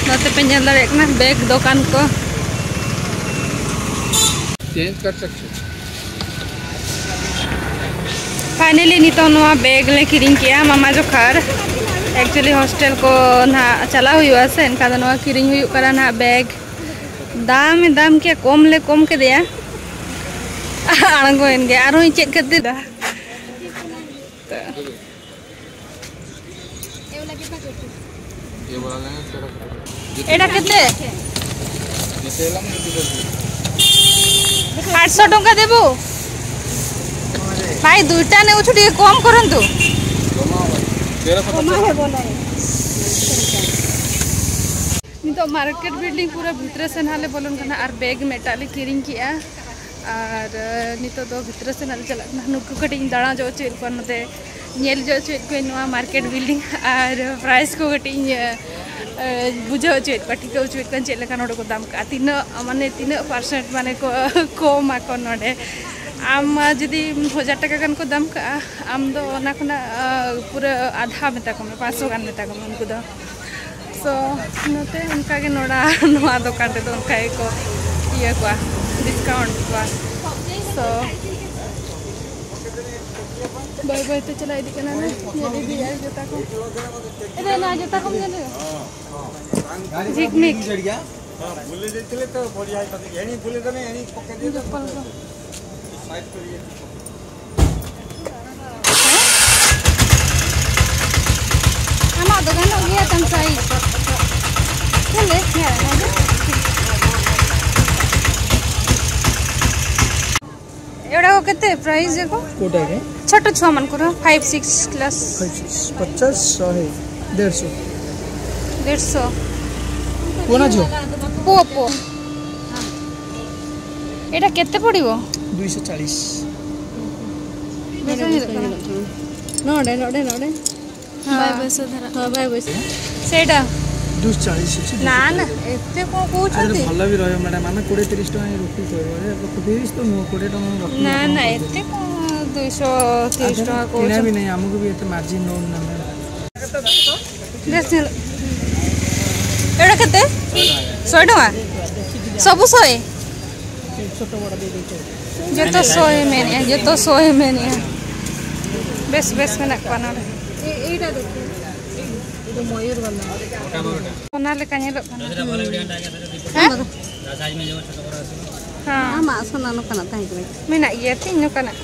ᱱᱚᱛᱮ ᱯᱮ ᱧᱮᱞ ᱫᱟᱲᱮᱭᱟᱜ ᱠᱟᱱᱟ ᱵᱮᱜᱽ ᱫᱚᱠᱟᱱ ᱠᱚ᱾ ᱪᱮᱧᱡᱽ ᱠᱟᱨ ᱥᱟᱠᱛᱮ ᱦᱳ᱾ ᱯᱷᱟᱭᱱᱟᱞᱤ ᱱᱤᱛᱚᱜ ᱱᱚᱣᱟ ᱵᱮᱜᱽ ᱞᱮ ᱠᱤᱨᱤᱧ ᱠᱮᱜᱼᱟ ᱢᱟᱢᱟ ᱡᱚᱠᱷᱟᱨ᱾ Actually hostel ᱠᱚ ᱱᱟᱦᱟᱜ ᱪᱟᱞᱟᱣ ᱦᱩᱭᱩᱜᱼᱟ ᱥᱮ, ᱮᱱᱠᱷᱟᱱ ᱫᱚ ᱱᱚᱣᱟ ᱠᱤᱨᱤᱧ ᱦᱩᱭᱩᱜ ᱠᱟᱱᱟ ᱱᱟᱦᱟᱜ ᱵᱮᱜᱽ᱾ ᱫᱟᱢ ᱮ ᱫᱟᱢ ᱠᱮᱫ, ᱠᱚᱢ ᱞᱮ ᱠᱚᱢ ᱠᱮᱫᱮᱭᱟ, ᱟᱬᱜᱚᱭᱮᱱ ᱜᱮ᱾ ᱟᱨᱦᱚᱸ ᱪᱮᱫ ᱠᱷᱟᱹᱛᱤᱨ ᱫᱟ? ᱛᱚ, ये वाला लेंगे, तेरह सौ। ᱮᱴᱟ ᱠᱮᱛᱮ? ये तेरह में किधर से? ଆଠଶହ ଟଙ୍କା ଦେବୁ। ଭାଇ, ଦୁଇଟା ନେଉଛୁ, ଟିକେ କମ୍ କରନ୍ତୁ। तेरह सौ। ᱱᱤᱛᱚᱜ ᱢᱟᱨᱠᱮᱴ ᱵᱤᱞᱰᱤᱝ ᱯᱩᱨᱟᱹ ᱵᱷᱤᱛᱨᱤ ᱥᱮᱱ ᱦᱟᱸᱜ ᱞᱮ ᱵᱚᱞᱚᱱ ᱠᱟᱱᱟ ᱟᱨ ᱵᱮᱜᱽ ᱢᱤᱫᱴᱟᱜ ᱞᱮ ᱠᱤᱨᱤᱧ ᱠᱮᱜᱼᱟ᱾ ᱟᱨ, ᱟᱸ, ᱱᱤᱛᱚᱜ ᱫᱚ ᱵᱷᱤᱛᱨᱤ ᱥᱮᱱ ᱦᱟᱸᱜ ᱞᱮ ᱪᱟᱞᱟᱜ ᱠᱟᱱᱟ᱾ ᱱᱩᱠᱩ ᱠᱟᱹᱴᱤᱡ ᱤᱧ ᱫᱟᱬᱟ ᱦᱚᱪᱚ ᱦᱚᱪᱚᱭᱮᱫ ᱠᱚᱣᱟ ᱱᱚᱛᱮ᱾ ᱧᱮᱞ ᱦᱚᱪᱚ ᱦᱚᱪᱚᱭᱮᱫ ᱠᱚᱣᱟᱧ ᱱᱚᱣᱟ ᱢᱟᱨᱠᱮᱴ ᱵᱤᱞᱰᱤᱝ ᱟᱨ ᱯᱨᱟᱭᱤᱥ ᱠᱚ ᱠᱟᱹᱴᱤᱡ ᱤᱧ, ᱮ, ᱵᱩᱡᱷᱟᱹᱣ ᱦᱚᱪᱚᱭᱮᱫ ᱠᱚᱣᱟ, ᱴᱷᱤᱠᱟᱹ ᱦᱚᱪᱚᱭᱮᱫ ᱠᱚᱣᱟ ᱪᱮᱫ ᱞᱮᱠᱟ ᱱᱚᱰᱮ ᱠᱚ ᱫᱟᱢ ᱠᱟᱜᱼᱟ, ᱛᱤᱱᱟᱹᱜ, ᱢᱟᱱᱮ, ᱛᱤᱱᱟᱹᱜ ᱯᱟᱨᱥᱮᱱᱴ, ᱢᱟᱱᱮ, ᱠᱚ ᱠᱚᱢ ᱟᱠᱚ ᱱᱚᱰᱮ᱾ ᱟᱢ ᱡᱩᱫᱤ ᱦᱟᱡᱟᱨ ᱴᱟᱠᱟ ᱜᱟᱱ ᱠᱚ ᱫᱟᱢ ᱠᱟᱜᱼᱟ, ᱟᱢ ᱫᱚ ᱚᱱᱟ ᱠᱷᱚᱱᱟᱜ, ᱟ, ᱯᱩᱨᱟᱹ ᱟᱫᱷᱟ ᱢᱮᱛᱟ ᱠᱚᱢᱮ, ᱯᱟᱸᱪᱥᱚ ᱜᱟᱱ ᱢᱮᱛᱟ ᱠᱚᱢᱮ ᱩᱱᱠᱩ ᱫᱚ᱾ So, ᱱᱚᱛᱮ ᱚᱱᱠᱟᱜᱮ ᱱᱚᱰᱟ ᱱᱚᱣᱟ ᱫᱚᱠᱟᱱ ᱨᱮᱫᱚ ᱚᱱᱠᱟ ᱜᱮᱠᱚ ᱤᱭᱟᱹ ᱠᱚᱣᱟ, ᱰᱤᱥᱠᱟᱣᱩᱱᱴ ᱠᱚᱣᱟ᱾ So, ᱵᱟᱹᱭ ᱵᱟᱹᱭ ᱛᱮ ᱪᱟᱞᱟᱣ ᱤᱫᱤᱜ ᱠᱟᱱᱟ ᱞᱮ, ᱧᱮᱞ ᱤᱫᱤᱭᱮᱫᱼᱟ ᱡᱚᱛᱟ ᱠᱚ᱾ ᱮ ᱫᱟᱹᱭ, ᱱᱚᱣᱟ ᱡᱚᱛᱟ ᱠᱚᱢ ᱧᱮᱞ ᱦᱩᱭᱩᱜᱼᱟ? ᱡᱷᱤᱠᱢᱤᱠ᱾ ᱡᱚᱯᱚᱞ ᱠᱚ᱾ ᱟᱢᱟᱜ ᱫᱚ ᱜᱟᱱᱚᱜ ᱜᱮᱭᱟ ᱛᱟᱢ ᱥᱟᱭᱤᱡ᱾ ᱧᱮᱞ ᱞᱮ, ᱧᱮᱞ ᱞᱮ᱾ ᱮᱲᱟ ᱠᱚ କେତେ ପ୍ରାଇସ୍ ଯାକ? କୋଉଟା ଆଜ୍ଞା? ଛୋଟ ଛୁଆମାନଙ୍କର, five six class. Five six, ପଚାଶ, ଶହେ, ଦେଢ଼ଶହ। ଦେଢ଼ଶହ। ପୁଅ ନା ଝିଅ? ପୁଅ, ପୁଅ। ଏଇଟା କେତେ ପଡ଼ିବ? ଦୁଇଶହ ଚାଳିଶ। ବେଶ ହେଇଗଲା। ନଅଟା, ନଅଟା, ନଅଟା। ᱦᱳᱭ, ᱵᱟᱭ ᱵᱮᱥ ᱫᱷᱟᱨᱟ᱾ ସେଇଟା। ଦୁଇଶହ ଚାଳିଶ ଅଛି, ନା, ଦୁଇଶହ ଚାଳିଶ। ନା, ଏତେ କ'ଣ କହୁଛନ୍ତି? ଭଲ ବି ରହିବ ମ୍ୟାଡ଼ାମ୍, ଆମେ କୋଡ଼ିଏ ତିରିଶ ଟଙ୍କା ହିଁ ରଖୁଛୁ। ତିରିଶ ତ ନୁହଁ, କୋଡ଼ିଏ ଟଙ୍କା ହିଁ ରଖୁଛୁ। ନା, ନା, ଏତେ କ'ଣ ଦୁଇଶହ ତିରିଶ ଟଙ୍କା କିଣା ବି କହୁଛନ୍ତି? ନାହିଁ, ଆମକୁ ବି ଏତେ ମାର୍ଜିନ୍ ରହୁନି ନା ମ୍ୟାଡ଼ାମ୍। ବେଶ ହେଇଗଲା। ଏଇଟା କେତେ? ଶହେ ଟଙ୍କା। ସବୁ ଶହେ। ᱡᱚᱛᱚ ᱥᱚᱭ ᱢᱮᱱᱮᱜᱼᱟ, ᱡᱚᱛᱚ ᱥᱚᱭ ᱢᱮᱱᱮᱜᱼᱟ᱾ ᱵᱮᱥ, ᱵᱮᱥ ᱢᱮᱱᱟᱜ ᱠᱚᱣᱟ ᱱᱚᱰᱮ᱾ ᱮ-, ᱮᱭᱴᱟ ᱫᱮᱠᱷᱤᱭᱮ। ᱢᱚᱭᱩᱨ ᱵᱟᱞᱟ᱾ ᱚᱱᱟ ᱞᱮᱠᱟ ᱧᱮᱞᱚᱜ ᱠᱟᱱᱟ᱾ ᱦᱮᱸ? ᱦᱮᱸ᱾ ᱟᱢᱟᱜ ᱥᱚᱱᱟ ᱱᱚᱝᱠᱟᱱᱟᱜ ᱛᱟᱦᱮᱸ ᱠᱟᱱᱟ᱾ ᱢᱮᱱᱟᱜ ᱜᱮᱭᱟ ᱛᱤᱧ ᱱᱚᱝᱠᱟᱱᱟᱜ᱾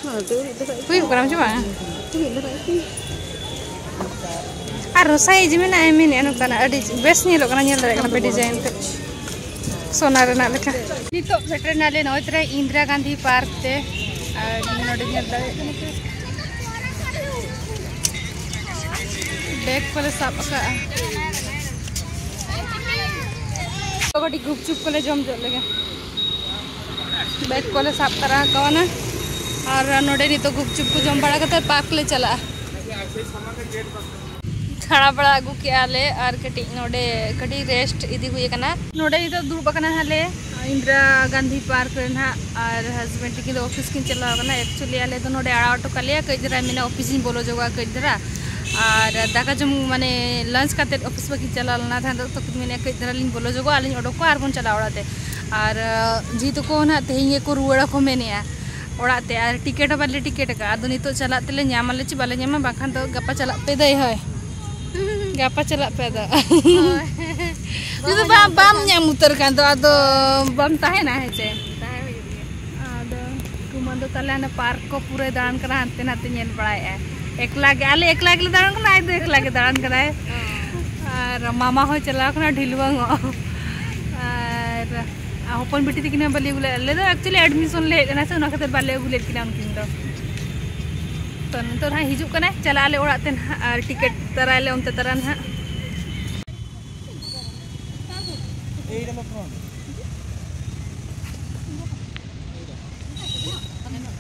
ᱦᱳᱭ, ᱛᱚ ᱩᱱᱟᱹᱜ ᱫᱚ ᱵᱟᱭ ᱦᱩᱭᱩᱜ ᱠᱟᱱᱟ ᱪᱮ ᱵᱟᱝ? ᱩᱱᱟᱹᱜ ᱫᱚ ᱵᱟᱭ ᱟᱨ ᱥᱟᱭᱤᱡᱽ ᱢᱮᱱᱟᱜᱼᱟ, ᱢᱮᱱᱮᱫᱼᱟ ᱱᱚᱝᱠᱟᱱᱟᱜ ᱟᱹᱰᱤ ᱵᱮᱥ ᱧᱮᱞᱚᱜ ᱠᱟᱱᱟ, ᱧᱮᱞ ᱫᱟᱲᱮᱭᱟᱜ ᱠᱟᱱᱟ ᱯᱮ ᱰᱤᱡᱟᱭᱤᱱ ᱛᱮ ᱥᱚᱱᱟ ᱨᱮᱱᱟᱜ ᱞᱮᱠᱟ᱾ ᱱᱤᱛᱚᱜ ᱥᱮᱴᱮᱨ ᱱᱟᱞᱮ ᱱᱚᱜᱼᱚᱭ ᱛᱚᱨᱟ ᱤᱱᱫᱤᱨᱟ ᱜᱟᱱᱫᱷᱤ ᱯᱟᱨᱠ ᱛᱮ, ᱟᱨ ᱱᱚᱰᱮ ᱧᱮᱞ ᱫᱟᱲᱮᱭᱟᱜ ᱠᱟᱱᱟ ᱯᱮ ᱵᱮᱜᱽ ᱠᱚᱞᱮ ᱥᱟᱵ ᱟᱠᱟᱫᱼᱟ᱾ ᱠᱟᱹᱴᱤᱡ ᱜᱩᱯᱪᱩᱯ ᱠᱚᱞᱮ ᱡᱚᱢ ᱡᱚᱜ ᱞᱮᱜᱮ᱾ ᱵᱮᱜᱽ ᱠᱚᱞᱮ ᱥᱟᱵ ᱛᱟᱨᱟ ᱠᱟᱣᱱᱟ ᱟᱨ ᱱᱚᱰᱮ ᱱᱤᱛᱚᱜ ᱜᱩᱯᱪᱩᱯ ᱠᱚ ᱡᱚᱢ ᱵᱟᱲᱟ ᱠᱟᱛᱮ ᱯᱟᱨᱠ ᱞᱮ ᱪᱟᱞᱟᱜᱼᱟ᱾ ᱫᱟᱬᱟ ᱵᱟᱲᱟ ᱟᱹᱜᱩ ᱠᱮᱜᱼᱟ ᱞᱮ ᱟᱨ ᱠᱟᱹᱴᱤᱡ ᱱᱚᱰᱮ ᱠᱟᱹᱴᱤᱡ ᱨᱮᱥᱴ ᱤᱫᱤ ᱦᱩᱭ ᱟᱠᱟᱱᱟ᱾ ᱱᱚᱰᱮ ᱱᱤᱛᱚᱜ ᱫᱩᱲᱩᱵ ᱟᱠᱟᱱᱟ ᱦᱟᱸᱜ ᱞᱮ ᱤᱱᱫᱤᱨᱟ ᱜᱟᱱᱫᱷᱤ ᱯᱟᱨᱠ ᱨᱮ ᱱᱟᱦᱟᱜ, ᱟᱨ ᱦᱟᱥᱵᱮᱱᱰ ᱛᱟᱹᱠᱤᱱ ᱫᱚ ᱚᱯᱷᱤᱥ ᱠᱤᱱ ᱪᱟᱞᱟᱣ ᱟᱠᱟᱱᱟ᱾ ᱮᱠᱪᱩᱭᱮᱞᱤ ᱟᱞᱮ ᱫᱚ ᱱᱚᱰᱮ ᱟᱲᱟᱜ ᱦᱚᱴᱚ ᱠᱟᱜ ᱞᱮᱭᱟ, ᱠᱟᱹᱡ ᱫᱷᱟᱨᱟ ᱢᱮᱱᱟ ᱚᱯᱷᱤᱥ ᱤᱧ ᱵᱚᱞᱚ ᱡᱚᱜᱚᱜᱼᱟ ᱠᱟᱹᱡ ᱫᱷᱟᱨᱟ, ᱟᱨ ᱫᱟᱠᱟ ᱡᱚᱢ ᱢᱟᱱᱮ ᱞᱟᱧᱪ ᱠᱟᱛᱮᱫ ᱚᱯᱷᱤᱥ ᱵᱟᱹᱠᱤᱱ ᱪᱟᱞᱟᱣ ᱞᱮᱱᱟ ᱛᱟᱦᱮᱸ ᱫᱚ, ᱛᱚᱠᱤᱱ ᱢᱮᱱᱮᱫᱼᱟ ᱠᱟᱹᱡ ᱫᱷᱟᱨᱟ ᱞᱤᱧ ᱵᱚᱞᱚ ᱡᱚᱜᱚᱜᱼᱟ ᱟᱨ ᱞᱤᱧ ᱚᱰᱚᱠᱚᱜᱼᱟ ᱟᱨ ᱵᱚᱱ ᱪᱟᱞᱟᱜᱼᱟ ᱚᱲᱟᱜ ᱛᱮ᱾ ᱟᱨ ᱡᱤ ᱛᱟᱠᱚ ᱱᱟᱦᱟᱜ ᱛᱮᱦᱮᱧ ᱜᱮᱠᱚ ᱨᱩᱣᱟᱹᱲᱟ ᱠᱚ ᱢᱮᱱᱮᱫᱼᱟ ᱚᱲᱟᱜ ᱛᱮ, ᱟᱨ ᱴᱤᱠᱤᱴ ᱦᱚᱸ ᱵᱟᱞᱮ ᱴᱤᱠᱤᱴ ᱟᱠᱟᱫᱼᱟ᱾ ᱟᱫᱚ ᱱᱤᱛᱚᱜ ᱪᱟᱞᱟᱜ ᱛᱮᱞᱮ ᱧᱟᱢ ᱟᱞᱮ ᱪᱮ ᱵᱟᱞᱮ ᱧᱟᱢᱟ, ᱵᱟᱝᱠᱷᱟᱱ ᱫᱚ ᱜᱟᱯᱟ ᱪᱟᱞᱟᱜ ᱯᱮ ᱫᱟᱹᱭ ᱦᱳᱭ᱾ ᱜᱟᱯᱟ ᱪᱟᱞᱟᱜ ᱯᱮ ᱟᱫᱚ᱾ ᱡᱩᱫᱤ ᱵᱟᱢ, ᱵᱟᱢ ᱧᱟᱢ ᱩᱛᱟᱹᱨ ᱠᱷᱟᱱ ᱫᱚ ᱟᱫᱚ ᱵᱟᱢ ᱛᱟᱦᱮᱱᱟ, ᱦᱮᱸ ᱪᱮ? ᱛᱟᱦᱮᱸ ᱦᱩᱭᱩᱜ ᱜᱮᱭᱟ᱾ ᱟᱫᱚ ᱠᱩᱢᱟᱹ ᱫᱚ ᱛᱟᱦᱞᱮ ᱦᱟᱱᱮ ᱯᱟᱨᱠ ᱠᱚ ᱯᱩᱨᱟᱹᱭ ᱫᱟᱬᱟᱱ ᱠᱟᱱᱟ, ᱦᱟᱱᱛᱮ ᱱᱟᱛᱮ ᱧᱮᱞ ᱵᱟᱲᱟᱭᱮᱫᱼᱟᱭ᱾ ᱮᱠᱞᱟ ᱜᱮ, ᱟᱞᱮ ᱮᱠᱞᱟ ᱜᱮᱞᱮ ᱫᱟᱬᱟᱱ ᱠᱟᱱᱟ, ᱟᱡ ᱫᱚ ᱮᱠᱞᱟ ᱜᱮ ᱫᱟᱬᱟᱱ ᱠᱟᱱᱟᱭ᱾ ᱟᱨ ᱢᱟᱢᱟ ᱦᱚᱸᱭ ᱪᱟᱞᱟᱣ ᱠᱟᱱᱟ ᱰᱷᱤᱞᱣᱟᱹᱝ ᱚᱜ᱾ ᱟᱨ ᱟᱨ ᱦᱚᱯᱚᱱ ᱵᱤᱴᱤ ᱛᱟᱹᱠᱤᱱ ᱦᱚᱸ ᱵᱟᱞᱮ ᱟᱹᱜᱩ ᱞᱮᱫ, ᱟᱞᱮ ᱫᱚ ᱮᱠᱪᱩᱭᱮᱞᱤ ᱮᱰᱢᱤᱥᱚᱱ ᱞᱮ ᱦᱮᱡ ᱞᱮᱱᱟ ᱥᱮ, ᱚᱱᱟ ᱠᱷᱟᱹᱛᱤᱨ ᱵᱟᱞᱮ ᱟᱹᱜᱩ ᱞᱮᱫ ᱠᱤᱱᱟ ᱩᱱᱠᱤᱱ ᱫᱚ᱾ ᱛᱚ ᱱᱤᱛᱚᱜ ᱱᱟᱦᱟᱜ ᱦᱤᱡᱩᱜ ᱠᱟᱱᱟᱭ, ᱪᱟᱞᱟᱜ ᱟᱞᱮ ᱚᱲᱟᱜ ᱛᱮ ᱱᱟᱦᱟᱜ ᱟᱨ ᱴᱤᱠᱤᱴ ᱛᱟᱨᱟᱭᱟᱞᱮ ᱚᱱᱛᱮ ᱛᱟᱨᱟ ᱱᱟᱦᱟᱜ᱾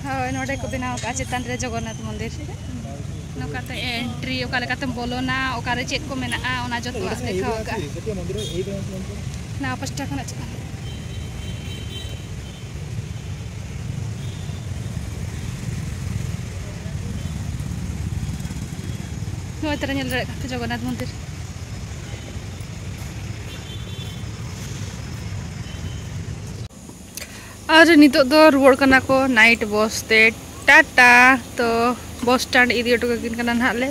ᱦᱳᱭ, ᱱᱚᱰᱮ ᱠᱚ ᱵᱮᱱᱟᱣ ᱟᱠᱟᱫᱼᱟ ᱪᱮᱛᱟᱱ ᱨᱮ ᱡᱚᱜᱚᱱᱱᱟᱛᱷ ᱢᱚᱱᱫᱤᱨ᱾ ᱱᱚᱝᱠᱟᱛᱮ ᱮᱱᱴᱨᱤ, ᱚᱠᱟ ᱞᱮᱠᱟᱛᱮᱢ ᱵᱚᱞᱚᱱᱟ, ᱚᱠᱟᱨᱮ ᱪᱮᱫ ᱠᱚ ᱢᱮᱱᱟᱜᱼᱟ, ᱚᱱᱟ ᱡᱚᱛᱚᱣᱟᱜ ᱫᱮᱠᱷᱟᱣ ᱟᱠᱟᱫᱼᱟ᱾ ᱱᱚᱣᱟ ᱯᱟᱥᱴᱟ ᱠᱷᱚᱱᱟᱜ ᱪᱮᱫ? ᱱᱚᱜᱼᱚᱭ ᱛᱟᱨᱟ ᱧᱮᱞ ᱫᱟᱲᱮᱭᱟᱜ ᱠᱟᱱ ᱯᱮ ᱡᱚᱜᱚᱱᱱᱟᱛᱷ ᱢᱚᱱᱫᱤᱨ᱾ ᱟᱨ ᱱᱤᱛᱚᱜ ᱫᱚ ᱨᱩᱣᱟᱹᱲ ᱠᱟᱱᱟ ᱠᱚ ᱱᱟᱭᱤᱴ ᱵᱚᱥ ᱛᱮ ᱴᱟᱴᱟ᱾ ᱛᱚ ᱵᱚᱥ ᱥᱴᱮᱱᱰ ᱤᱫᱤ ᱦᱚᱴᱚ ᱠᱟᱹᱠᱤᱱ ᱠᱟᱱᱟ ᱱᱟᱦᱟᱜ ᱞᱮ᱾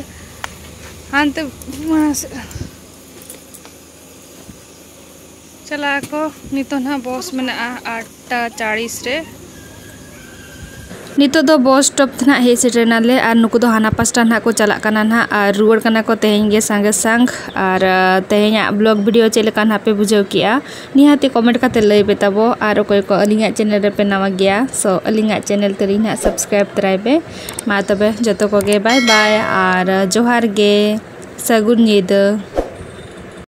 ᱦᱟᱱᱛᱮ ᱢᱟᱲᱟᱝ ᱥᱮᱫ ᱪᱟᱞᱟᱜ ᱟᱠᱚ᱾ ᱱᱤᱛᱚᱜ ᱱᱟᱦᱟᱜ ᱵᱚᱥ ᱢᱮᱱᱟᱜᱼᱟ ᱟᱴᱴᱟ ᱪᱟᱲᱤᱥ ᱨᱮ᱾ ᱱᱤᱛᱚᱜ ᱫᱚ ᱵᱚᱥ ᱥᱴᱚᱯ ᱛᱮ ᱱᱟᱦᱟᱜ ᱦᱮᱡ ᱥᱮᱴᱮᱨ ᱮᱱᱟᱞᱮ ᱟᱨ ᱱᱩᱠᱩ ᱫᱚ ᱦᱟᱱᱟ ᱯᱟᱥᱴᱟ ᱱᱟᱦᱟᱜ ᱠᱚ ᱪᱟᱞᱟᱜ ᱠᱟᱱᱟ ᱱᱟᱦᱟᱜ ᱟᱨ ᱨᱩᱣᱟᱹᱲ ᱠᱟᱱᱟ ᱠᱚ ᱛᱮᱦᱮᱧ ᱜᱮ ᱥᱟᱸᱜᱮ ᱥᱟᱝ᱾ ᱟᱨ ᱛᱮᱦᱮᱧᱟᱜ ᱵᱞᱚᱜ ᱵᱷᱤᱰᱤᱭᱳ ᱪᱮᱫ ᱞᱮᱠᱟ ᱱᱟᱦᱟᱜ ᱯᱮ ᱵᱩᱡᱷᱟᱹᱣ ᱠᱮᱜᱼᱟ? ᱱᱤᱦᱟᱹᱛᱤ ᱠᱚᱢᱮᱱᱴ ᱠᱟᱛᱮ ᱞᱟᱹᱭ ᱯᱮ ᱛᱟᱵᱚ᱾ ᱟᱨ ᱚᱠᱚᱭ ᱠᱚ ᱟᱹᱞᱤᱧᱟᱜ ᱪᱮᱱᱮᱞ ᱨᱮᱯᱮ ᱱᱟᱣᱟ ᱜᱮᱭᱟ, ᱥᱳ ᱟᱹᱞᱤᱧᱟᱜ ᱪᱮᱱᱮᱞ ᱛᱟᱹᱞᱤᱧ ᱱᱟᱦᱟᱜ ᱥᱟᱵᱥᱠᱨᱟᱭᱤᱵ ᱛᱚᱨᱟᱭ ᱯᱮ᱾ ᱢᱟ ᱛᱚᱵᱮ ᱡᱚᱛᱚ ᱠᱚᱜᱮ ᱵᱟᱭ ᱵᱟᱭ ᱟᱨ ᱡᱚᱦᱟᱨ ᱜᱮ, ᱥᱟᱹᱜᱩᱱ ᱧᱤᱫᱟᱹ᱾